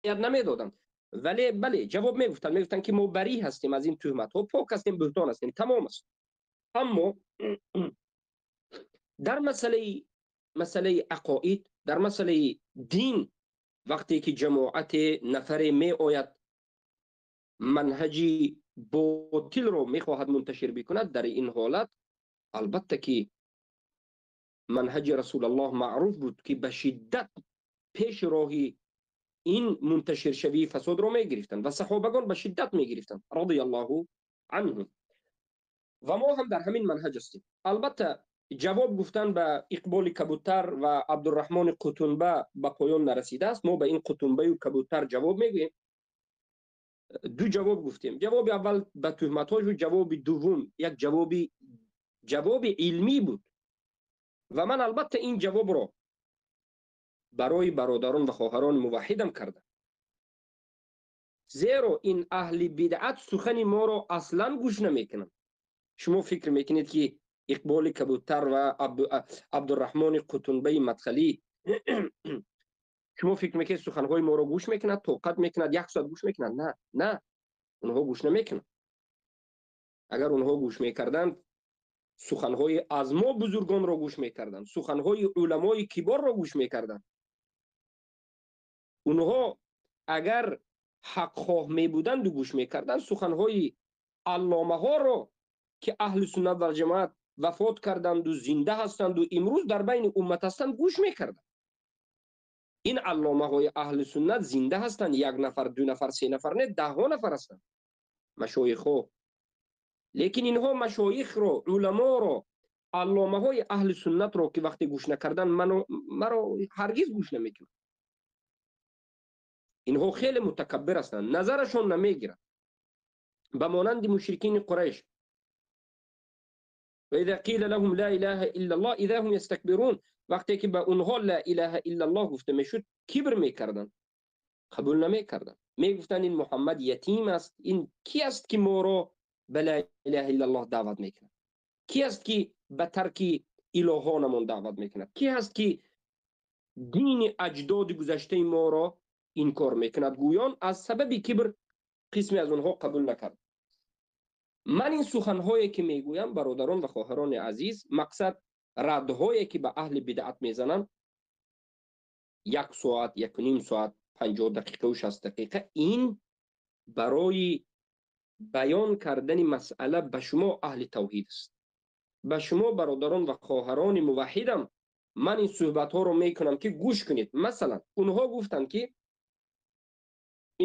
Намедоданд, вале бале, ҷавоб мегуфтанд, мегуфтанд, ки мо барӣ ҳастем аз ин туҳматҳо, пок ҳастем, буҳтон ҳастем, тамом аст. Аммо дар масъалаи ақоид, дар масъалаи дин, вақте ки ҷамоате нафаре меояд, манҳаҷи ботилро мехоҳад мунташир бикунад, дар ин ҳолат албатта ки манҳаҷи Расулаллоҳ маъруф буд, ки ба шиддат пеши роҳи ин мунташиршавии фасодро мегирифтанд ва саҳобагон ба шиддат мегирифтанд, радиаллоҳу анҳум. Ва мо ҳам дар ҳамин манҳаҷ ҳастем. Албатта, ҷавоб гуфтан ба Иқболи Кабутар ва Абдурраҳмони Қутунба ба поён нарасидааст. Мо ба ин Қутунбаю Кабутар ҷавоб мегӯем. Ду ҷавоб гуфтем: ҷавоби аввал ба туҳматҳо шуд, ҷавоби дуввум як ҷавоби илмӣ буд. Ва ман албатта ин ҷавобро барои бародарон ва хоҳарони муваҳҳидам кардам, зеро ин аҳли бидъат сухани моро аслан гӯш намекунанд. Шумо фикр мекунед, ки Иқболи Кабутар ва Абдурраҳмони Қутунбаи Мадхалӣ, шумо фикр мекунед, суханҳои моро гӯш мекунад, тоқат мекунад, як соат гӯш мекунад? На, на, онҳо гӯш намекунанд. Агар онҳо гӯш мекарданд, суханҳои аз мо бузургонро гӯш мекарданд, суханҳои уламои киборро гӯш мекарданд. Онҳо агар ҳақхоҳ мебуданду гӯш мекарданд суханҳои алломаҳоро, ки аҳли суннат валҷамоат вафот карданду зинда ҳастанду имрӯз дар байни уммат ҳастанд, гӯш мекарданд. Ин алломаҳои аҳли суннат зинда ҳастанд, як нафар, ду нафар, се нафар не, даҳҳо нафар ҳастанд, машоихҳо. Лекин инҳо машоихро, уламоро, алломаҳои аҳли суннатро, ки вақте гӯш накарданд, маро ҳаргиз гӯш намекунанд. Инҳо хеле мутакаббир ҳастанд, назарашон намегирад, ба монанди мушрикини Қурайш: وإذا قيل لهم لا إله إلا الله إذا هم يستكبرون. Вақте ки ба онҳо ла илаҳа иллаллоҳ гуфта мешуд, кибр мекарданд, қабул намекарданд, мегуфтанд: ин Муҳаммад ятим аст, ин ки аст, ки моро ба ла илаҳа иллаллоҳ даъват мекунад? Ки аст, ки ба тарки илоҳонамон даъват мекунад? Ки аст, ки дини аҷдоди гузаштаи моро инкор мекунад? Гӯён аз сабаби кибр қисме аз онҳо қабул накард. Ман ин суханҳое, ки мегӯям, бародарон ва хоҳарони азиз, мақсад раддҳое, ки ба аҳли бидъат мезанам, як соат, якуним соат, 50 дақиқаву 60 дақиқа, ин барои баён кардани масъала ба шумо аҳли тавҳид аст, ба шумо бародарон ва хоҳарони муваҳҳидам. Ман ин суҳбатҳоро мекунам, ки гӯш кунед. Масалан, онҳо гуфтанд, ки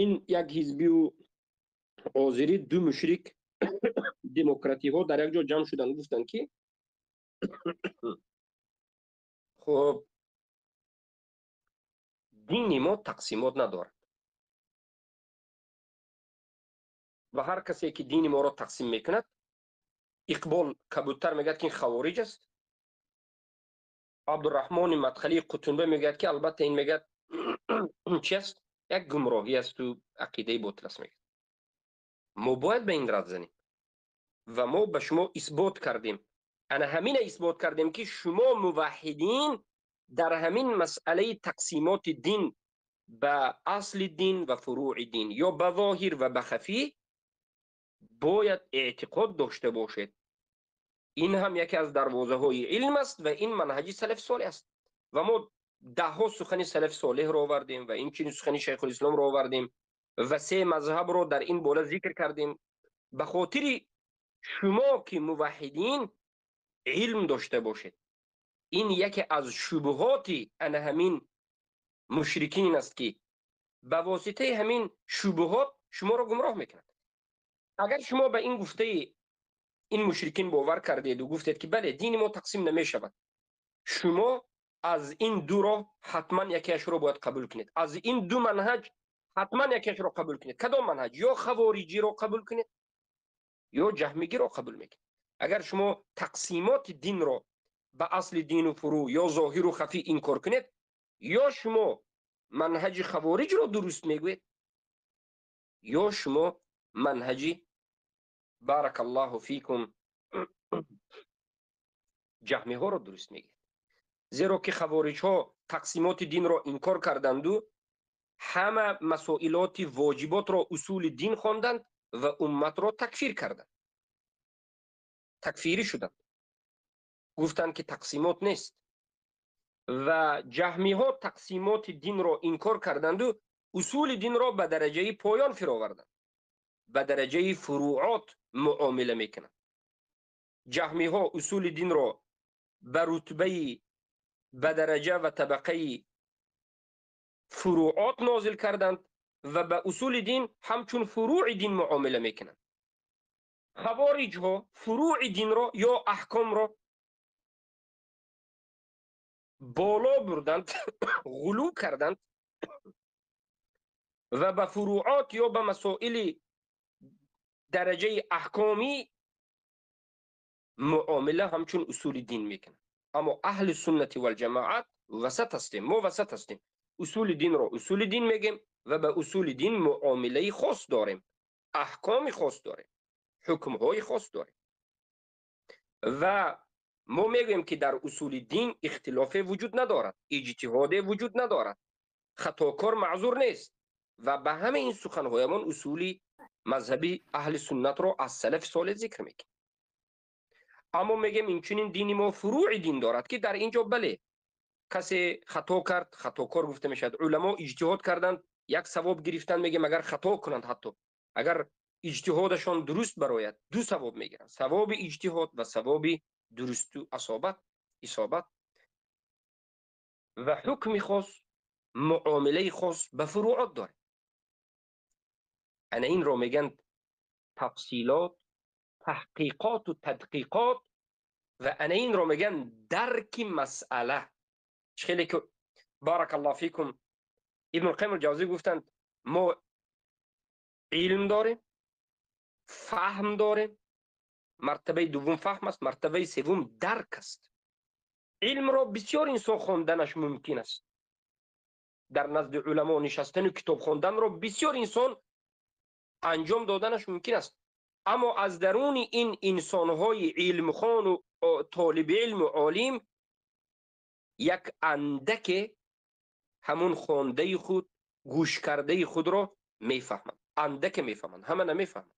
ин як ҳизбию озирӣ, ду мушрик демократиҳо дар як ҷо ҷамъ шуданд, гуфтанд, ки хуб, дини мо тақсимот надорад ва ҳар касе, ки дини моро тақсим мекунад, Иқбол Кабутар мегӯяд, ки ин хавориҷ аст, Абдурраҳмони Мадхалии Қутунба мегӯяд, ки албатта ин, мегӯяд, чи аст, як гумроҳӣ асту ақидаи ботил аст, мегӯяд. Мо бояд ба ин рад занем ва мо ба шумо исбот кардем, ана ҳамина исбот кардем, ки шумо муваҳҳидин дар ҳамин масъалаи тақсимоти дин ба асли дин ва фурӯи дин ё ба зоҳир ва ба хафӣ бояд эътиқод дошта бошед. Ин ҳам яке аз дарвозаҳои илм аст ва ин манҳаҷи салафи солеҳ аст. Ва мо даҳҳо сухани салафи солеҳро овардем ва инчунин сухани Шайхулисломро овардем ва се мазҳабро дар ин бола зикр кардем, ба хотири шумо, ки муваҳҳидин илм дошта бошед. Ин яке аз шубҳоти ана ҳамин мушрикин аст, ки ба воситаи ҳамин шубҳот шуморо гумроҳ мекунад. Агар шумо ба ин гуфтаи ин мушрикин бовар кардеду гуфтед, ки бале, дини мо тақсим намешавад, шумо аз ин ду роҳ ҳатман якеашро бояд қабул кунед, аз ин ду манҳаҷ ҳатман якеашро қабул кунед. Кадом манҳаҷ? Ё хавориҷиро қабул кунед, ё ҷаҳмигиро қабул мекунед. Агар шумо тақсимоти динро ба асли дину фурӯъ ё зоҳиру хафӣ инкор кунед, ё шумо манҳаҷи хавориҷро дуруст мегӯед, ё шумо манҳаҷи, баракаллоҳу фикум, ҷаҳмиҳоро дуруст мегӯед, зеро ки хавориҷҳо тақсимоти динро инкор карданду. ҳама масоилоти воҷиботро усули дин хонданд ва умматро такфир карданд, такфирӣ шуданд, гуфтанд ки тақсимот нест. Ва ҷаҳмиҳо тақсимоти динро инкор карданду усули динро ба дараҷаи поён фироварданд, ба дараҷаи фуруъот муомила мекунанд. Ҷаҳмиҳо усули динро ба рутбаи, ба дараҷа ва табақаи фуруъот нозил карданд ва ба усули дин ҳамчун фуруъи дин муомила мекунанд. Хавориҷҳо фуруъи динро ё аҳкомро боло бурданд, ғулӯ карданд ва ба фуруъот ё ба масоили дараҷаи аҳкомӣ муомила ҳамчун усули дин мекунанд. Аммо аҳли суннати валҷамоат васат ҳастем, мо васат ҳастем. Усули динро усули дин мегем ва ба усули дин муомилаи хос дорем, аҳкоми хос дорем, ҳукмҳои хос дорем. Ва мо мегӯем ки дар усули дин ихтилофе вуҷуд надорад, иҷтиҳоде вуҷуд надорад, хатокор маъзур нест. Ва ба ҳамаи ин суханҳоямон усули мазҳаби аҳли суннатро аз салафи солеҳ зикр мекунем. Аммо мегем инчунин дини мо фуруъи дин дорад ки дар ин ҷо бале касе хато кард, хатокор гуфта мешавад. Уламо иҷтиҳод карданд, як савоб гирифтанд, мегем агар хато кунанд, ҳатто агар иҷтиҳодашон дуруст барояд, ду савоб мегиранд: савоби иҷтиҳод ва савоби дурусту исобат. Ва ҳукми хос, муомилаи хос ба фуруъот дорад. Ана инро мегӯянд тафсилот, таҳқиқоту тадқиқот, ва ана инро мегӯянд дарки масъала. Хеле ки баракаллоҳу фикум Ибн Қайим ал-Ҷавзӣ гуфтанд, мо илм дорем, фаҳм дорем, мартабаи дуввум фаҳм аст, мартабаи севум дарк аст. Илмро бисёр инсон хонданаш мумкин аст. Дар назди уламо нишастану китоб хонданро бисёр инсон анҷом доданаш мумкин аст. Аммо аз даруни ин инсонҳои илмхону толиби илму олим як андаке ҳамун хондаи худ, гӯшкардаи худро мефаҳманд. Андаке мефаҳманд, ҳама намефаҳманд.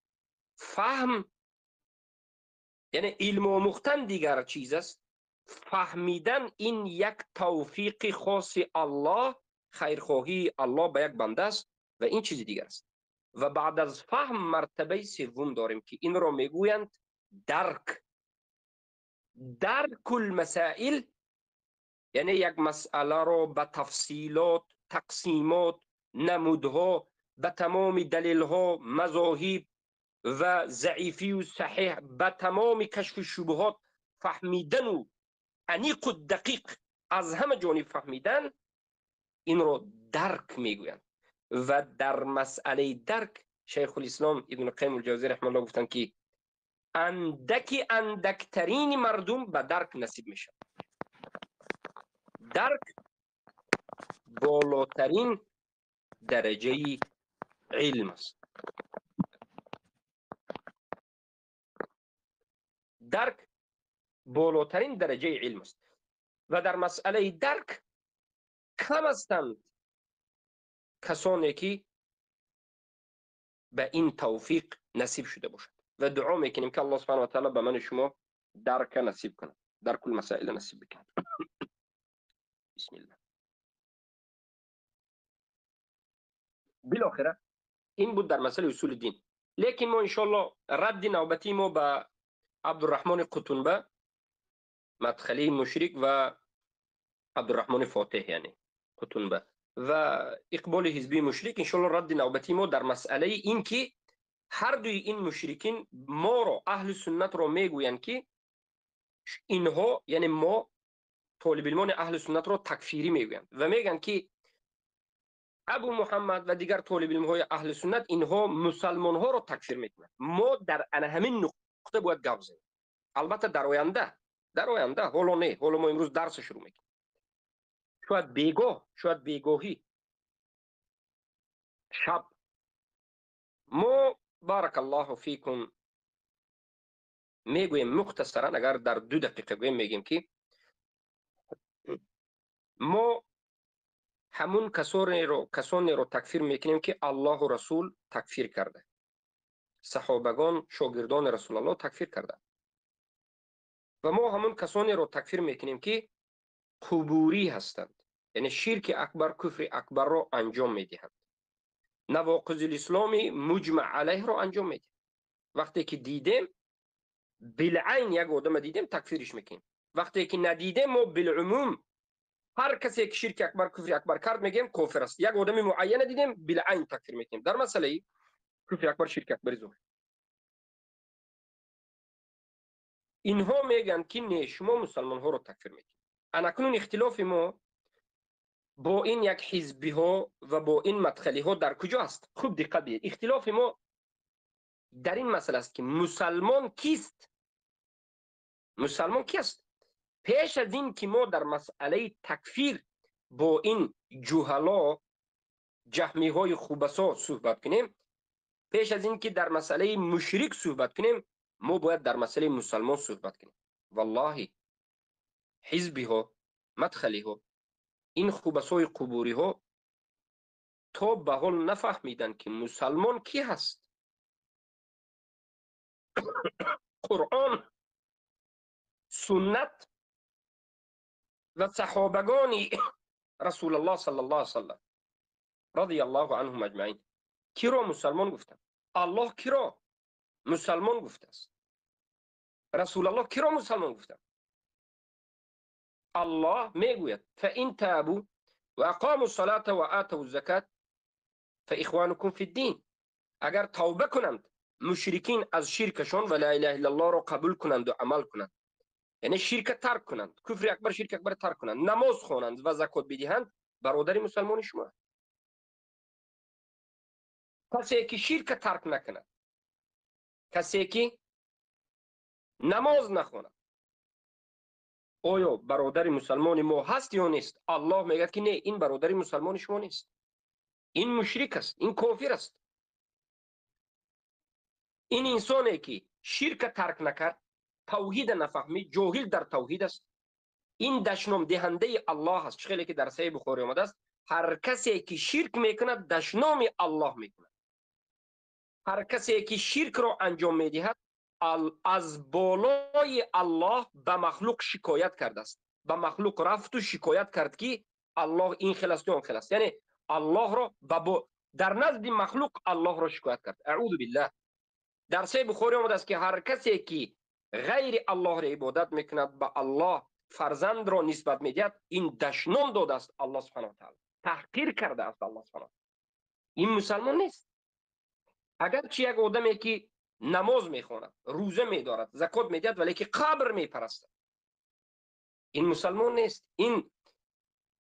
Фаҳм яъне илм омӯхтан дигар чиз аст. Фаҳмидан ин як тавфиқи хоси Аллоҳ, хайрхоҳии Аллоҳ ба як банда аст ва ин чизи дигар аст. Ва баъд аз фаҳм мартабаи севум дорем ки инро мегӯянд дарк. Даркул масаил яъне як масъаларо ба тафсилот, тақсимот, намудҳо, ба тамоми далелҳо, мазоҳиб ва заифию саҳеҳ, ба тамоми кашфу шубҳот фаҳмидану аниқу дақиқ аз ҳама ҷониб фаҳмидан, инро дарк мегӯянд. Ва дар масъалаи дарк Шайхулислом Ибн Қайим ал-Ҷавзӣ раҳимаҳуллоҳ гуфтанд ки андаки андактарини мардум ба дарк насиб мешавад. Дарк болотарин дараҷаи илм аст. Дарк болотарин дараҷаи илм аст ва дар масъалаи дарк кам ҳастанд касоне ки ба ин тавфиқ насиб шуда бошад. Ва дуо мекунем ки Аллоҳ субҳанаҳу ва таъоло ба ман шумо дарка насиб кунад, даркул масаила насиб бикунад. Бисмиллаҳ. Билохира ин буд дар масъалаи усули дин. Лекин мо иншоаллоҳ радди навбатии мо ба Абдурраҳмони Қутунба, мадхалии мушрик, ва Абдурраҳмони Фотеҳ, яъне Қутунба ва иқболи ҳизбии мушрик, иншоаллоҳ радди навбатии мо дар масъалаи ин ки ҳар дуи ин мушрикин моро, аҳли суннатро мегӯянд ки инҳо, яъне мо толибилмони аҳли суннатро такфирӣ мегӯянд ва мегӯянд ки Абу Муҳаммад ва дигар толибилмҳои аҳли суннат инҳо мусалмонҳоро такфир мекунанд. Мо дар ана ҳамин нуқта бояд гап занем. Албатта дар оянда, ҳоло не, ҳоло мо имрӯз дарс шурӯъ мекунем. Шояд бегоҳ, шояд бегоҳӣ, шаб. Мо баракаллоҳу фикум мегӯем мухтасаран, агар дар 2 дақиқа гӯем, мегӯем ки мо Ҳамун касонеро такфир мекунем, ки Аллоҳу Расул такфир карда, саҳобагон, шогирдони Расулаллоҳ такфир карда. Ва мо ҳамун касонеро такфир мекунем, ки қубурӣ ҳастанд, яъне ширки акбар, куфри акбарро анҷом медиҳанд, навоқизул исломи муҷмаъ алайҳро анҷом медиҳанд. Вақте ки дидем билайн як одама дидем, такфириш мекунем. Вақте ки надидем, мо билумум ҳар касе ки ширки акбар, куфри акбар кард, мегӯем кофир аст. Як одами муайяна дидем, билайн такфир мекунем дар масъалаи куфри акбар, ширки акбари зоҳир. Инҳо мегӯянд, ки не, шумо мусалмонҳоро такфир мекунед. Анакнун ихтилофи мо бо ин як ҳизбиҳо ва бо ин мадхалиҳо дар куҷо аст? Хуб диққат диҳед. Ихтилофи мо дар ин масъала аст, ки мусалмон кист? Мусалмон кист? Пеш аз ин ки мо дар масъалаи такфир бо ин ҷуҳало, ҷаҳмиҳои хубасо суҳбат кунем, пеш аз ин ки дар масъалаи мушрик суҳбат кунем, мо бояд дар масъалаи мусалмон суҳбат кунем. Валлоҳи, ҳизбиҳо, мадхалиҳо, ин хубасои қубуриҳо то ба ҳол нафаҳмиданд, ки мусалмон кӣ ҳаст. Қуръон, суннат ва саҳобагони Расулаллоҳ саллаллоҳу алайҳи васаллам радияллоҳу анҳум аҷмаин киро мусалмон гуфтанд? Аллоҳ киро мусалмон гуфтааст? Расулаллоҳ киро мусалмон гуфтанд? Аллоҳ мегӯяд: фаин табу ва ақому салата ва атаву закат фаихванукум фи ддин. Агар тавба кунанд мушрикин аз ширкашон ва ла илаҳа иллаллоҳро қабул кунанду амал кунанд, яъне ширка тарк кунанд, куфри акбар, ширки акбар тарк кунанд, намоз хонанд ва закот бидиҳанд, бародари мусалмони шумо. Касе ки ширка тарк накунад, касе ки намоз нахонад, оё бародари мусалмони мо ҳаст ё нест? Аллоҳ мегӯяд, ки не, ин бародари мусалмони шумо нест, ин мушрик аст, ин кофир аст. Ин инсоне ки ширка тарк накард, тавҳида нафаҳмид, ҷоҳил дар тавҳид аст, ин дашномдиҳандаи Аллоҳ аст. Чӣ хеле ки дар Саҳеҳи Бухорӣ омадааст, ҳар касе ки ширк мекунад, дашноми Аллоҳ мекунад. Ҳар касе ки ширкро анҷом медиҳад, аз болои Аллоҳ ба махлуқ шикоят кардааст. Ба махлуқ рафту шикоят кард, ки Аллоҳ ин хел аст, он хел аст. Яъне Аллоҳро дар назди махлуқ Аллоҳро шикоят кард. Аъузу биллаҳ. Дар Саҳеҳи Бухорӣ омадааст, ки ҳар касе ки ғайри Аллоҳро ибодат мекунад, ба Аллоҳ фарзандро нисбат медиҳад, ин дашном додааст Аллоҳ субҳанаҳу ва таъоло, таҳқир кардааст Аллоҳ субҳанаҳу. Ин мусалмон нест. Агарчи як одаме ки намоз мехонад, рӯза медорад, закот медиҳад, вале ки қабр мепарастад, ин мусалмон нест. Ин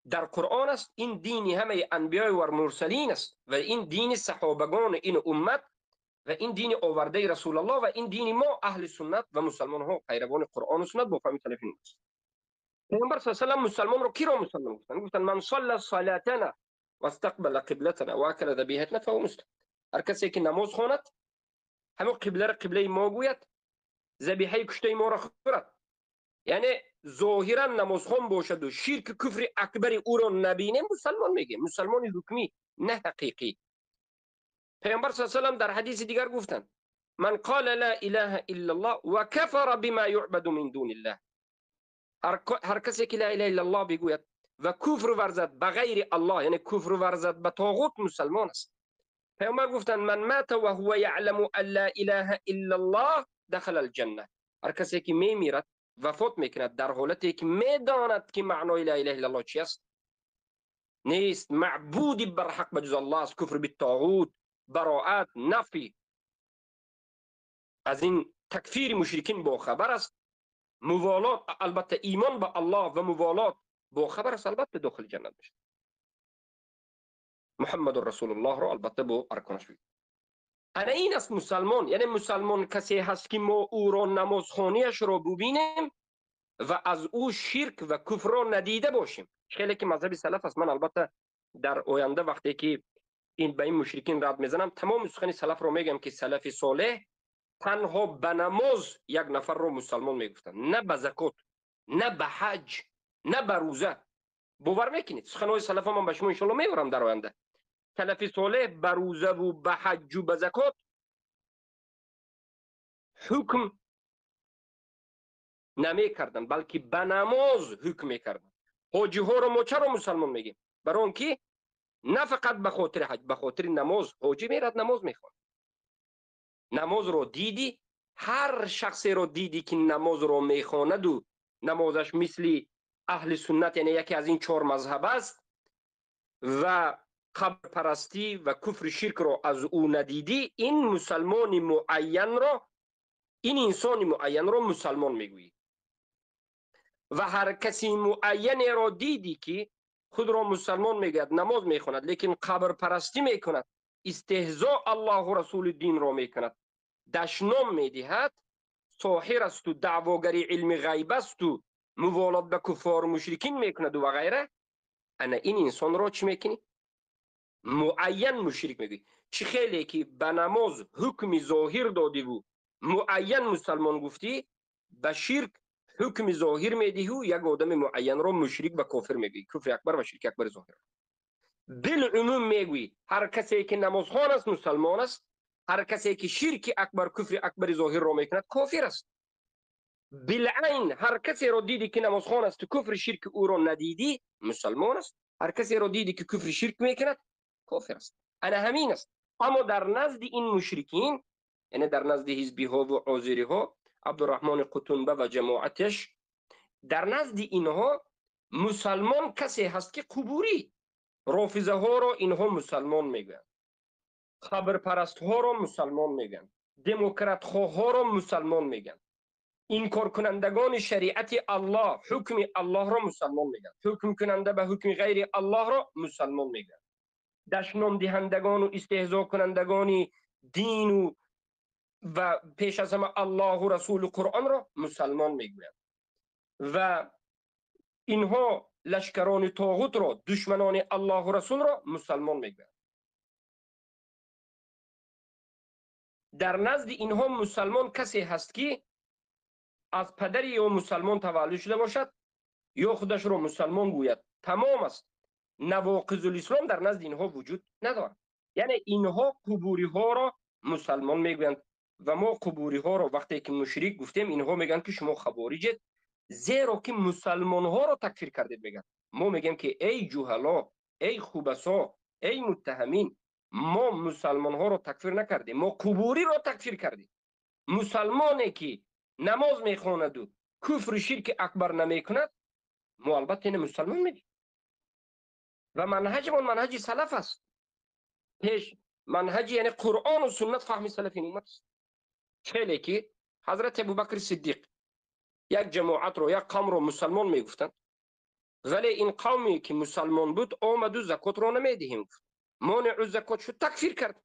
дар Қуръон аст, ин дини ҳамаи анбиёи ва мурсалин аст ва ин дини саҳобагони ин уммат ва ин дини овардаи Расулаллоҳ ва ин дини мо аҳли суннат ва мусалмонҳо, пайравони Қуръону суннат бо фаҳми салафи аст. Паёмбар саллаллоҳу алайҳи васаллам мусалмонро киро мусалмон гуфтанд? Гуфтанд: ман салла салатана вастақбала қиблатана ва акала забиҳатана фаҳува муслим. Ҳар касе ки намоз хонад, ҳамон қибларо қиблаи мо гӯяд, забиҳаи куштаи моро хӯрад, яъне зоҳиран намозхон бошаду ширки куфри акбари ӯро набинем, мусалмон мегӯем, мусалмони ҳукмӣ, на ҳақиқӣ. Паёмбар саллаллоҳу алайҳи васаллам дар ҳадиси дигар гуфтанд: ман қола ла илаҳа иллаллоҳ ва кафара бима юъбаду мин дуниллаҳ. Ҳар касе ки ла илаҳа иллаллоҳ бигӯяд ва куфр варзад ба ғайри Аллоҳ, яъне куфр варзад ба тоғут, мусалмон аст. Паёмбар гуфтанд: ман мата ва ҳува яъламу ан ла илаҳа иллаллоҳ дахала алҷанна. Ҳар касе ки мемирад, вафот мекунад дар ҳолате ки медонад, ки маънои ла илаҳа иллаллоҳ чи аст, нест маъбуди барҳақ ба ҷуз Аллоҳ аст, куфр биттоғут, бароат, нафи аз ин такфири мушрикин бохабар аст, муволот, албатта имон ба Аллоҳ ва муволот бохабар аст, албатта дохили ҷаннат мешавад. Муҳаммадур Расулуллоҳро албатта бо арконаш бигӯяд. Ана ин аст мусалмон. Яъне мусалмон касе ҳаст, ки мо ӯро намозхониашро бубинем ва аз ӯ ширк ва куфрро надида бошем. Хеле ки мазҳаби салаф аст. Ман албатта дар оянда, вақте ки ин ба ин мушрикин рад мезанам, тамоми сухани салафро мегӯям, ки салафи солеҳ танҳо ба намоз як нафарро мусалмон мегуфтанд, на ба закот, на ба ҳаҷ, на ба рӯза. Бовар мекунед, суханҳои салафа ман ба шумо иншоалло меорам дар оянда. Салафи солеҳ ба рӯзаву ба ҳаҷҷу ба закот ҳукм намекарданд, балки ба намоз ҳукм мекарданд. Ҳоҷиҳоро мо чаро мусалмон мегӯем? Барои он ки на фақат ба хотири ҳаҷ, ба хотири намоз. Ҳоҷӣ мерад, намоз мехонад. Намозро дидӣ, ҳар шахсеро дидӣ, ки намозро мехонаду намозаш мисли аҳли суннат, яъне яке аз ин чор мазҳаб аст, ва қабрпарастӣ ва куфри ширкро аз ӯ надидӣ, ин мусалмони муайянро, ин инсони муайянро мусалмон мегӯӣ. Ва ҳар каси муайянеро дидӣ, ки худро мусалмон мегӯяд, намоз мехонад, лекин қабрпарастӣ мекунад, истеҳзо Аллоҳу расули динро мекунад, дашном медиҳад, соҳир асту даъвогари илми ғайб асту муволот ба куффору мушрикин мекунаду ва ғайра, ана ин инсонро чӣ мекунӣ? Муайян мушрик мегӯӣ. Чӣ хеле ки ба намоз ҳукми зоҳир додиву муайян мусалмон гуфтӣ, ба ширк ҳукми зоҳир медиҳу як одами муайянро мушрик ва кофир мегӯӣ, куфри акбар ва ширки акбари зоҳир. Билумум мегӯӣ, ҳар касе ки намозхон аст, мусалмон аст, ҳар касе ки ширки акбар, куфри акбари зоҳирро мекунад, кофир аст. Билайн ҳар касеро дидӣ, ки намозхон аст, куфри ширки ӯро надидӣ, мусалмон аст, ҳар касеро дидӣ, ки куфри ширк мекунад, кофир аст. Ана ҳамин аст. Аммо дар назди ин мушрикин, яъне дар назди ҳизбиҳо ва озириҳо, Абдураҳмони Қутунба ва ҷамоаташ, дар назди инҳо мусалмон касе ҳаст, ки қубурӣ, рофизаҳоро инҳо мусалмон мегӯянд, қабрпарастҳоро мусалмон мегӯянд, демократхоҳҳоро мусалмон мегӯянд, инкоркунандагони шариати Аллоҳ, ҳукми Аллоҳро мусалмон мегӯянд, ҳукмкунанда ба ҳукми ғайри Аллоҳро мусалмон мегӯянд, дашномдиҳандагону истеҳзокунандагони дину ва пеш аз ҳама Аллоҳу расулу Қуръонро мусалмон мегӯянд ва инҳо лашкарони тоғутро, душманони Аллоҳу расулро мусалмон мегӯянд. Дар назди инҳо мусалмон касе ҳаст, ки аз падари ё мусалмон таваллуд шуда бошад, ё худашро мусалмон гӯяд. Тамом аст. Навоқизулислом дар назди инҳо вуҷуд надорад. Яъне инҳо қубуриҳоро мусалмон мегӯянд ва мо қубуриҳоро вақте ки мушрик гуфтем, инҳо мегӯянд, ки шумо хавориҷед, зеро ки мусалмонҳоро такфир кардед, мегӯянд. Мо мегӯем, ки эй ҷуҳало, эй хубасо, эй муттаҳамин, мо мусалмонҳоро такфир накардем, мо қубуриро такфир кардем. Мусалмоне ки намоз мехонаду куфру ширки акбар намекунад, мо албатта ина мусалмон мегӯем. Ва манҳаҷмон манҳаҷи салаф аст. Пеш манҳаҷи, яъне Қуръону суннат, фаҳми салафи уммат аст. Хеле ки ҳазрати Абубакри Сиддиқ як ҷамоатро, як қавмро мусалмон мегуфтанд, вале ин қавме ки мусалмон буд, омаду закотро намедиҳем гуфт, монеъу закот шуд, такфир кард.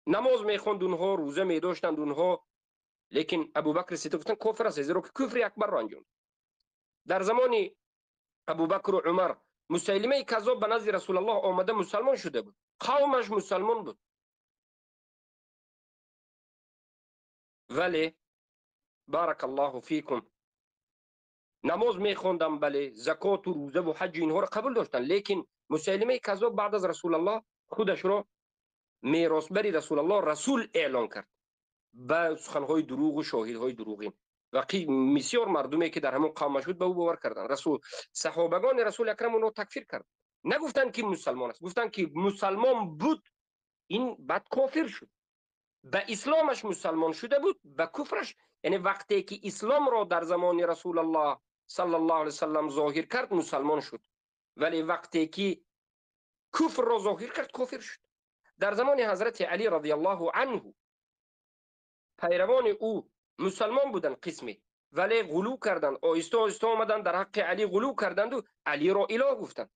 Намоз мехонд онҳо, рӯза медоштанд онҳо, лекин Абубакри Сиддиқ гуфтанд, кофир аст, зеро ки куфри акбарро анҷом. Дар замони Абубакру Умар Мусайлимаи Каззоб ба назди Расулаллоҳ омада мусалмон шуда буд, қавмаш мусалмон буд, вале баракаллоҳу фикум намоз мехондам, бале, закоту рӯзаву ҳаҷу инҳоро қабул доштанд, лекин Мусайлимаи Каззоб баъд аз Расулаллоҳ худашро меросбари Расулаллоҳ, расул эълон кард ба суханҳои дурӯғу шоҳидҳои дурӯғин, ва бисёр мардуме ки дар ҳамон қавмаш буд, ба ӯ бовар карданд. Расул, саҳобагони Расули акрам онро такфир кард. Нагуфтанд, ки мусалмон аст, гуфтанд, ки мусалмон буд, ин баъд кофир шуд. Ба исломаш мусалмон шуда буд, ба куфраш, яъне вақте ки исломро дар замони Расулаллоҳ саллаллоҳу алайҳи васаллам зоҳир кард, мусалмон шуд, вале вақте ки куфрро зоҳир кард, кофир шуд. Дар замони ҳазрати Алӣ радиаллоҳу анҳу пайравони ӯ мусалмон буданд қисме, вале ғулӯ карданд, оҳиста оҳиста омаданд, дар ҳаққи Алӣ ғулӯ карданду Алиро илоҳ гуфтанд.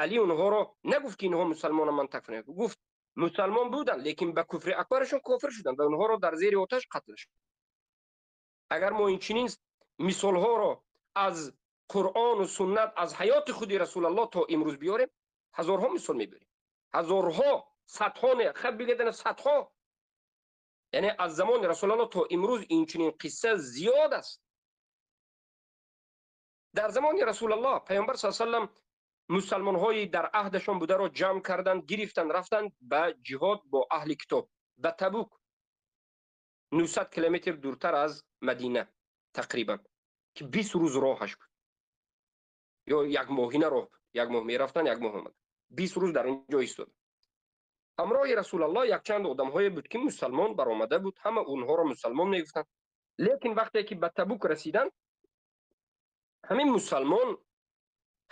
Алӣ онҳоро нагуфт, ки инҳо мусалмонам, ман такфир намекунам. Гуфт, мусалмон буданд, лекин ба куфри акбарашон кофир шуданд ва онҳоро дар зери оташ қатл шуд. Агар мо инчунин мисолҳоро аз Қуръону суннат, аз ҳаёти худи Расулаллоҳ то имрӯз биёрем, ҳазорҳо мисол мебиёрем, ҳазорҳо, садҳо, не, хаб бигӯед, садҳо. Яъне аз замони Расулаллоҳ то имрӯз инчунин қисса зиёд аст. Дар замони Расулаллоҳ, Пайғамбар саллаллоҳу алайҳи васаллам Мусалмонҳои дар аҳдашон бударо ҷамъ карданд, гирифтанд, рафтанд ба ҷиҳод бо аҳли китоб ба Табук, 900 километр дуртар аз Мадина тақрибан, ки 20 рӯз роҳаш буд ё як моҳина роҳ буд. Як моҳ мерафтанд, як моҳ омаданд, 20 рӯз дар он ҷо истоданд. Ҳамроҳи Расулаллоҳ якчанд одамҳое буд, ки мусалмон баромада буд, ҳама онҳоро мусалмон мегуфтанд. Лекин вақте ки ба Табук расиданд, ҳамин мусалмон,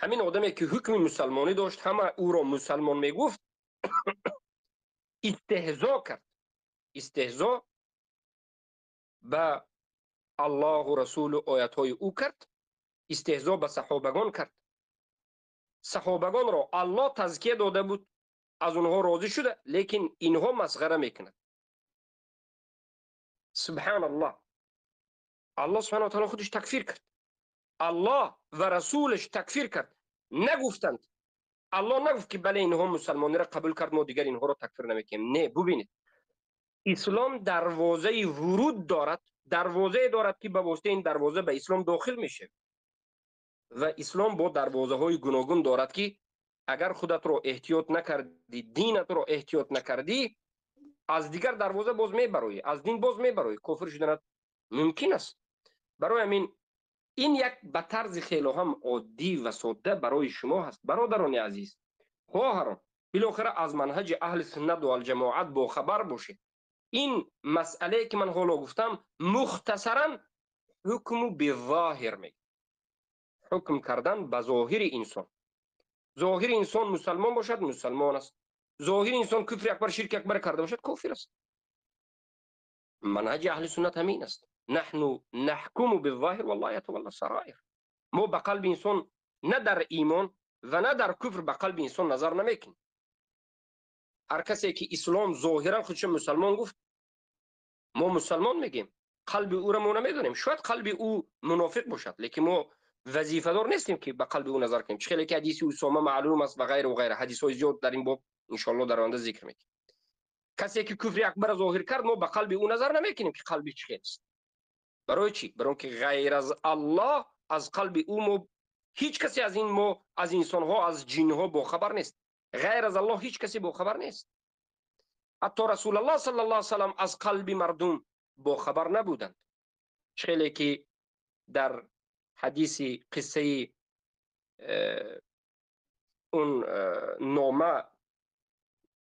ҳамин одаме ки ҳукми мусалмонӣ дошт, ҳама ӯро мусалмон мегуфт, истеҳзо кард, истеҳзо ба Аллоҳу расулу оятҳои ӯ кард, истеҳзо ба саҳобагон кард. Саҳобагонро Аллоҳ тазкия дода буд, аз онҳо розӣ шуда, лекин инҳо масғара мекунад. Субҳаналлоҳ, Аллоҳ субҳана таала худаш такфир кард, Аллоҳ ва расулаш такфир кард. Нагуфтанд, Аллоҳ нагуфт, ки бале, инҳо мусалмониро қабул кард, мо дигар инҳоро такфир намекунем. Не, бубинед, ислом дарвозаи вуруд дорад, дарвозае дорад, ки ба воситаи ин дарвоза ба ислом дохил мешавӣ. Ва ислом бо дарвозаҳои гуногун дорад, ки агар худатро эҳтиёт накардӣ, динатро эҳтиёт накардӣ, аз дигар дарвоза боз мебароӣ, аз дин боз мебароӣ, кофир шуданат мумкин аст. Барои ҳамин ин як ба тарзи хело ҳам оддӣ ва содда барои шумо ҳаст, бародарони азиз, хоҳарон. Билохира аз манҳаҷи аҳли суннат ва алҷамоат бохабар бошед. Ин масъалае, ки ман ҳоло гуфтам, мухтасаран ҳукму бизоҳир мегӯяд, ҳукм кардан ба зоҳири инсон. Зоҳири инсон мусалмон бошад, мусалмон аст. Зоҳири инсон куфри акбар, ширки акбар карда бошад, кофир аст. Манҳаҷи аҳли суннат ҳамин аст. Наҳну наҳкуму бизоҳир валлоҳ ятавалла сароир. Мо ба қалби инсон на дар имон ва на дар куфр ба қалби инсон назар намекунем. Ҳар касе ки ислом зоҳиран худшо мусалмон гуфт, мо мусалмон мегем. Қалби ӯро мо намедонем, шояд қалби ӯ мунофиқ бошад, лекин мо вазифадор нестем, ки ба қалби ӯ назар кунем. Чӣ хеле ки ҳадиси Усома маълум аст ва ғайра ва ғайра, ҳадисҳои зиёд дар ин боб иншоалло дар оянда зикр мекунем. Касе ки куфри акбарро зоҳир кард, мо ба қалби ӯ назар намекунем, ки қалби чӣ хел аст. Барои чӣ? Барои он ки ғайр аз Аллоҳ аз қалби ӯ мо ҳеҷ касе аз ин мо аз инсонҳо, аз ҷинҳо бохабар нест. Ғайр аз Аллоҳ ҳеҷ касе бохабар нест. Ҳатто Расулаллоҳ саллаллоҳу алайҳи васаллам аз қалби мардум бохабар набуданд. Чӣ хеле ки дар ҳадиси қиссаи он нома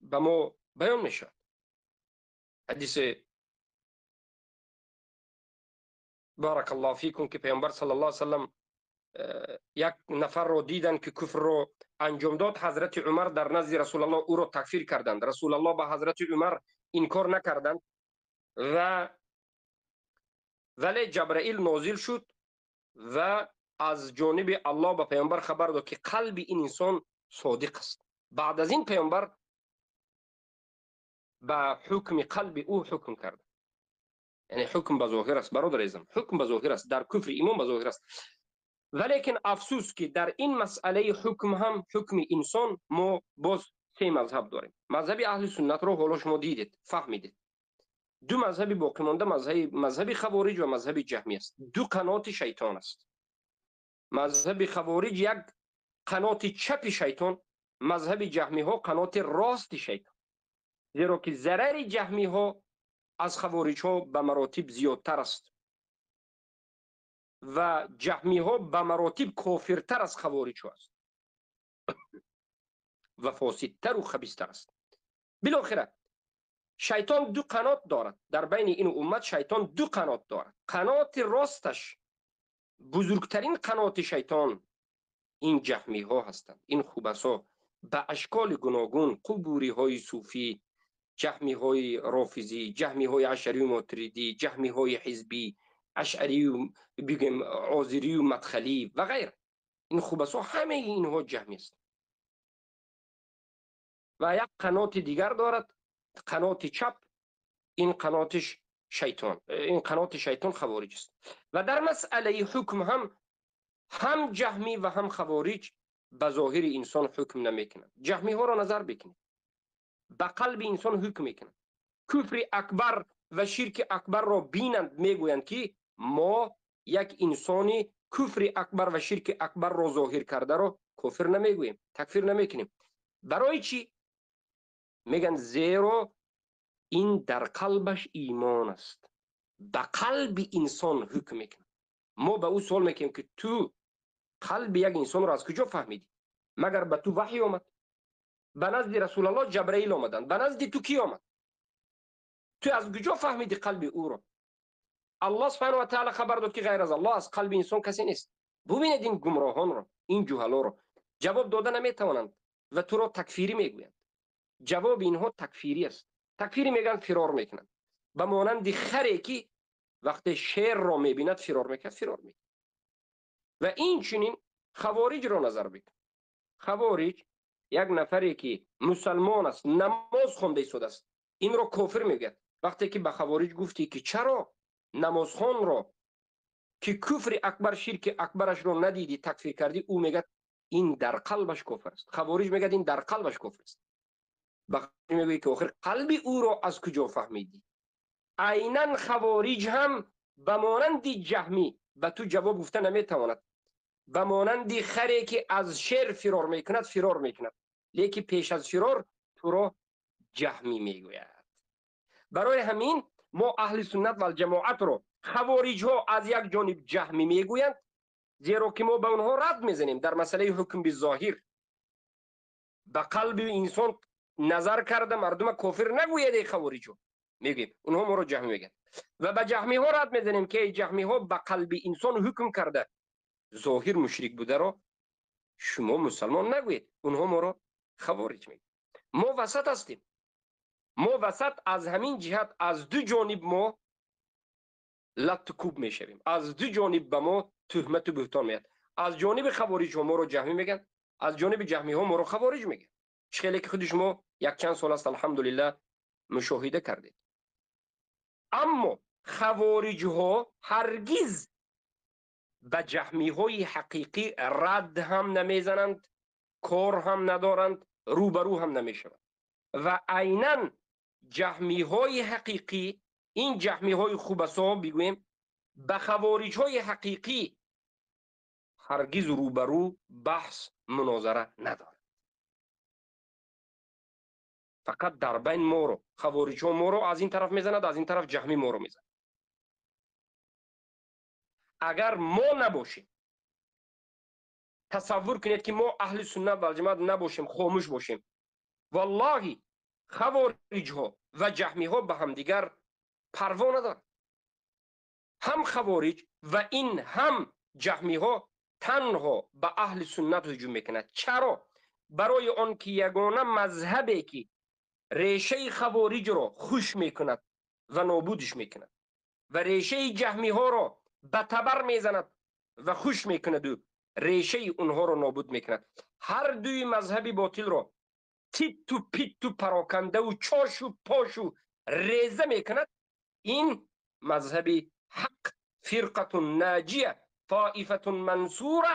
ба мо баён мешавад, ҳадиси баракаллоҳу фикум, ки паёмбар саллаллоҳу алайҳи васаллам як нафарро диданд, ки куфрро анҷом дод. Ҳазрати Умар дар назди Расулаллоҳ ӯро такфир карданд. Расулаллоҳ ба ҳазрати Умар инкор накарданд ва вале Ҷабраил нозил шуд ва аз ҷониби Аллоҳ ба паёмбар хабар дод, ки қалби ин инсон содиқ аст. Баъд аз ин паёмбар ба ҳукми қалби ӯ ҳукм кард. Яъне ҳукм ба зоҳир аст, бародар азизам, ҳукм ба зоҳир аст, дар куфри имон ба зоҳир аст. Валекин афсӯс, ки дар ин масъалаи ҳукм ҳам, ҳукми инсон, мо боз се мазҳаб дорем. Мазҳаби аҳли суннатро ҳоло шумо дидед, фаҳмидед. Ду мазҳаби боқимонда мазҳаби хавориҷ ва мазҳаби ҷаҳмӣ аст. Ду қаноти шайтон аст. Мазҳаби хавориҷ як қаноти чапи шайтон, мазҳаби ҷаҳмиҳо қаноти рости шайтон, зеро ки зарари ҷаҳмиҳо аз хавориҷҳо ба маротиб зиёдтар аст ва ҷаҳмиҳо ба маротиб кофиртар аз хавориҷҳо аст ва фосидтару хабистар аст. Билохира шайтон ду қанот дорад. Дар байни ин уммат шайтон ду қанот дорад. Қаноти росташ, бузургтарин қаноти шайтон, ин ҷаҳмиҳо ҳастанд, ин хубасо ба ашколи гуногун, қубуриҳои суфӣ, ҷаҳмиҳои рофизӣ, ҷаҳмиҳои ашарию мотуридӣ, ҷаҳмиҳои ҳизбӣ, ашъарию бигем, озирию мадхалӣ ва ғайра. Ин хубасо, ҳамаи инҳо ҷаҳмӣ ҳастанд. Ва як қаноти дигар дорад, қаноти чап. Ин қанотиш шайтон, ин қаноти шайтон хавориҷ аст. Ва дар масъалаи ҳукм ҳам ҷаҳмӣ ва ҳам хавориҷ ба зоҳири инсон ҳукм намекунанд. Ҷаҳмиҳоро назар бикунед, ба қалби инсон ҳукм мекунанд. Куфри акбар ва ширки акбарро бинанд, мегӯянд, ки мо як инсони куфри акбар ва ширки акбарро зоҳир кардаро кофир намегӯем, такфир намекунем. Барои чӣ? Мегӯянд, зеро ин дар қалбаш имон аст, ба қалби инсон ҳукм мекунад. Мо ба ӯ суол мекунем, ки ту қалби як инсонро аз куҷо фаҳмидӣ? Магар ба ту ваҳй омад? Ба назди Расулаллоҳ Ҷабраил омаданд, ба назди ту кӣ омад? Ту аз куҷо фаҳмидӣ қалби ӯро? Аллоҳ субҳанаҳу ва таъала хабар дод, ки ғайр аз Аллоҳ аз қалби инсон касе нест. Бубинед ин гумроҳонро, ин ҷуҳалоро, ҷавоб дода наметавонанд ва туро такфирӣ мегӯянд. Ҷавоби инҳо такфирӣ аст. Такфирӣ мегӯянд, фирор мекунанд. Ба монанди харе, ки вақте шерро мебинад, фирор мекунад, фирор мекунад. Ва инчунин хавориҷро назар бикун. Хавориҷ як нафаре, ки мусалмон аст, намоз хонда истодааст, инро кофир мегӯяд. Вақте ки ба хавориҷ гуфтӣ, ки чаро намозхонро, ки куфри акбар, ширки акбарашро надидӣ, такфир кардӣ, ӯ мегӯяд, ин дар қалбаш кофир аст. Хавориҷ мегӯяд, ин дар қалбаш кофир аст. Ба мегӯӣ, ки охир қалби ӯро аз куҷо фаҳмидӣ? Айнан хавориҷ ҳам ба монанди ҷаҳмӣ ба ту ҷавоб гуфта наметавонад. Ба монанди харе, ки аз шер фирор мекунад, фирор мекунад, лекин пеш аз фирор туро ҷаҳмӣ мегӯяд. Барои ҳамин мо аҳли суннат валҷамоатро хавориҷҳо аз як ҷониб ҷаҳмӣ мегӯянд, зеро ки мо ба онҳо рад мезанем дар масъалаи ҳукм бизоҳир. Ба қалби инсон назар карда мардума кофир нагӯяд, эй хавориҷҳо, мегӯем. Онҳо моро ҷаҳмӣ мегӯянд ва ба ҷаҳмиҳо рад мезанем, ки эй ҷаҳмиҳо, ба қалби инсон ҳукм карда зоҳир мушрик бударо шумо мусалмон нагӯед. Онҳо моро хавориҷ мегӯянд. Мо васат ҳастем. Мо васат, аз ҳамин ҷиҳат аз ду ҷониб мо латту кӯб мешавем, аз ду ҷониб ба мо туҳмату буҳтон меяд. Аз ҷониби хавориҷҳо моро ҷаҳмӣ мегӯянд, аз ҷониби ҷаҳмиҳо моро хавориҷ мегӯянд. Чӣ хеле ки худи шумо якчанд сол аст, алҳамдулиллаҳ, мушоҳида кардед. Аммо хавориҷҳо ҳаргиз ба ҷаҳмиҳои ҳақиқӣ рад ҳам намезананд, кор ҳам надоранд, рӯбарӯ ҳам намешаванд. Ва айнан ҷаҳмиҳои ҳақиқӣ, ин ҷаҳмиҳои хубасо бигӯем, ба хавориҷҳои ҳақиқӣ ҳаргиз рӯбарӯ баҳс, мунозара надорад. Фақат дар байн моро хавориҷҳо моро аз ин тараф мезанад, аз ин тараф ҷаҳмӣ моро мезанад. Агар мо набошем, тасаввур кунед, ки мо аҳли суннат валҷамоат набошем, хомӯш бошем, валлоҳи, хавориҷҳо ва ҷаҳмиҳо ба ҳамдигар парво надоранд. Ҳам хавориҷ ва ин ҳам ҷаҳмиҳо танҳо ба аҳли суннат ҳуҷум мекунад. Чаро? Барои он ки ягона мазҳабе, ки решаи хавориҷро хуш мекунад ва нобудиш мекунад ва решаи ҷаҳмиҳоро ба табар мезанад ва хуш мекунаду решаи онҳоро нобуд мекунад, ҳар дуи мазҳаби ботилро титту питту парокандаву чошу пошу реза мекунад, ин мазҳаби ҳақ, фирқатун наҷия, тоифатун мансура,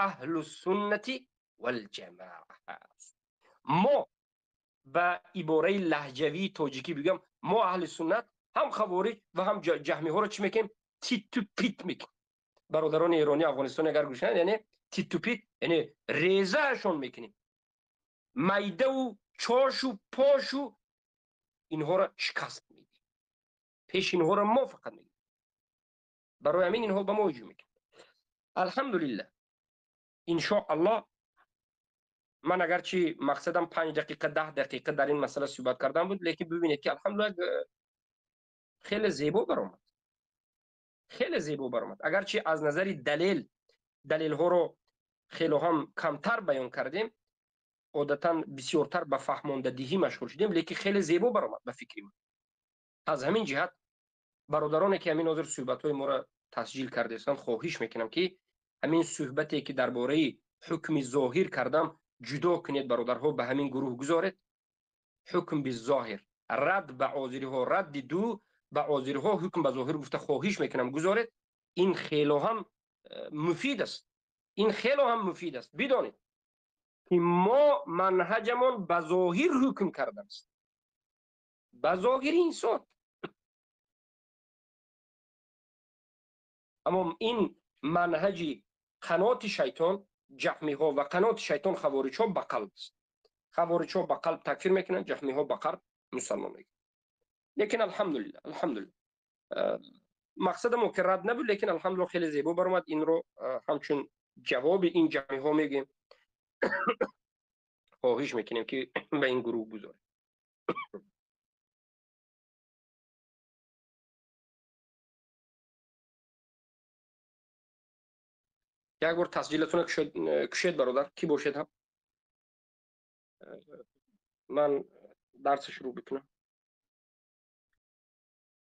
аҳлу суннати валҷамоа аст. Мо ба ибораи лаҳҷавии тоҷикӣ бигӯям, мо аҳли суннат ҳам хавориҷ ва ҳам ҷаҳмиҳоро чӣ мекунем? Титту пит мекунем. Бародарони эронӣ, афғонистони агар гӯшанд, яъне титту пит, яъне резаашон мекунем, майдаву чошу пошу инҳоро шикаст медиҳем. Пеши инҳоро мо фақат мегирем. Барои ҳамин инҳо ба мо ҳуҷум мекунанд. Алҳамдулиллаҳ, иншоаллоҳ, ман агарчи мақсадам 5 дақиқа, 10 дақиқа дар ин масъала суҳбат кардан буд, лекин бибинед, ки алҳамдулиллаҳ, хеле зебо баромад, хеле зебо баромад. Агарчи аз назари далел далелҳоро хело ҳам камтар баён кардем, одатан бисёртар ба фаҳмондадиҳӣ машғул шудем, лекин хеле зебо баромад, ба фикри ман. Аз ҳамин ҷиҳат бародароне, ки ҳамин ҳозир суҳбатҳои моро тасҷил кардаистанд, хоҳиш мекунам, ки ҳамин суҳбате, ки дар бораи ҳукми зоҳир кардам, ҷудо кунед, бародарҳо, ба ҳамин гурӯҳ гузоред. Ҳукм бизоҳир, рад ба озириҳо, радди ду ба озириҳо, ҳукм ба зоҳир гуфта, хоҳиш мекунам, гузоред. Ин хело ҳам муфид аст, ин хело ҳам муфид аст. Бидонед, ки мо манҳаҷамон ба зоҳир ҳукм кардааст, ба зоҳири инсон. Аммо ин Манҳаҷи қаноти шайтон ҷаҳмиҳо ва қаноти шайтон хавориҷҳо ба қалб аст. Хавориҷҳо ба қалб такфир мекунанд, ҷаҳмиҳо ба қалб мусалмон мекунанд. Лекин алҳамдулилла, алҳамдулилла, мақсадамо ки рад набуд, лекин алҳамдулилла хеле зебо баромад. Инро ҳамчун ҷавоби ин ҷаҳмиҳо мегӯем, хоҳиш мекунем, ки ба ин гурӯҳ гузорем. Як бор тасҷилатона кушед, бародар, кӣ бошед ҳам, ман дарса шурӯъ бикунам.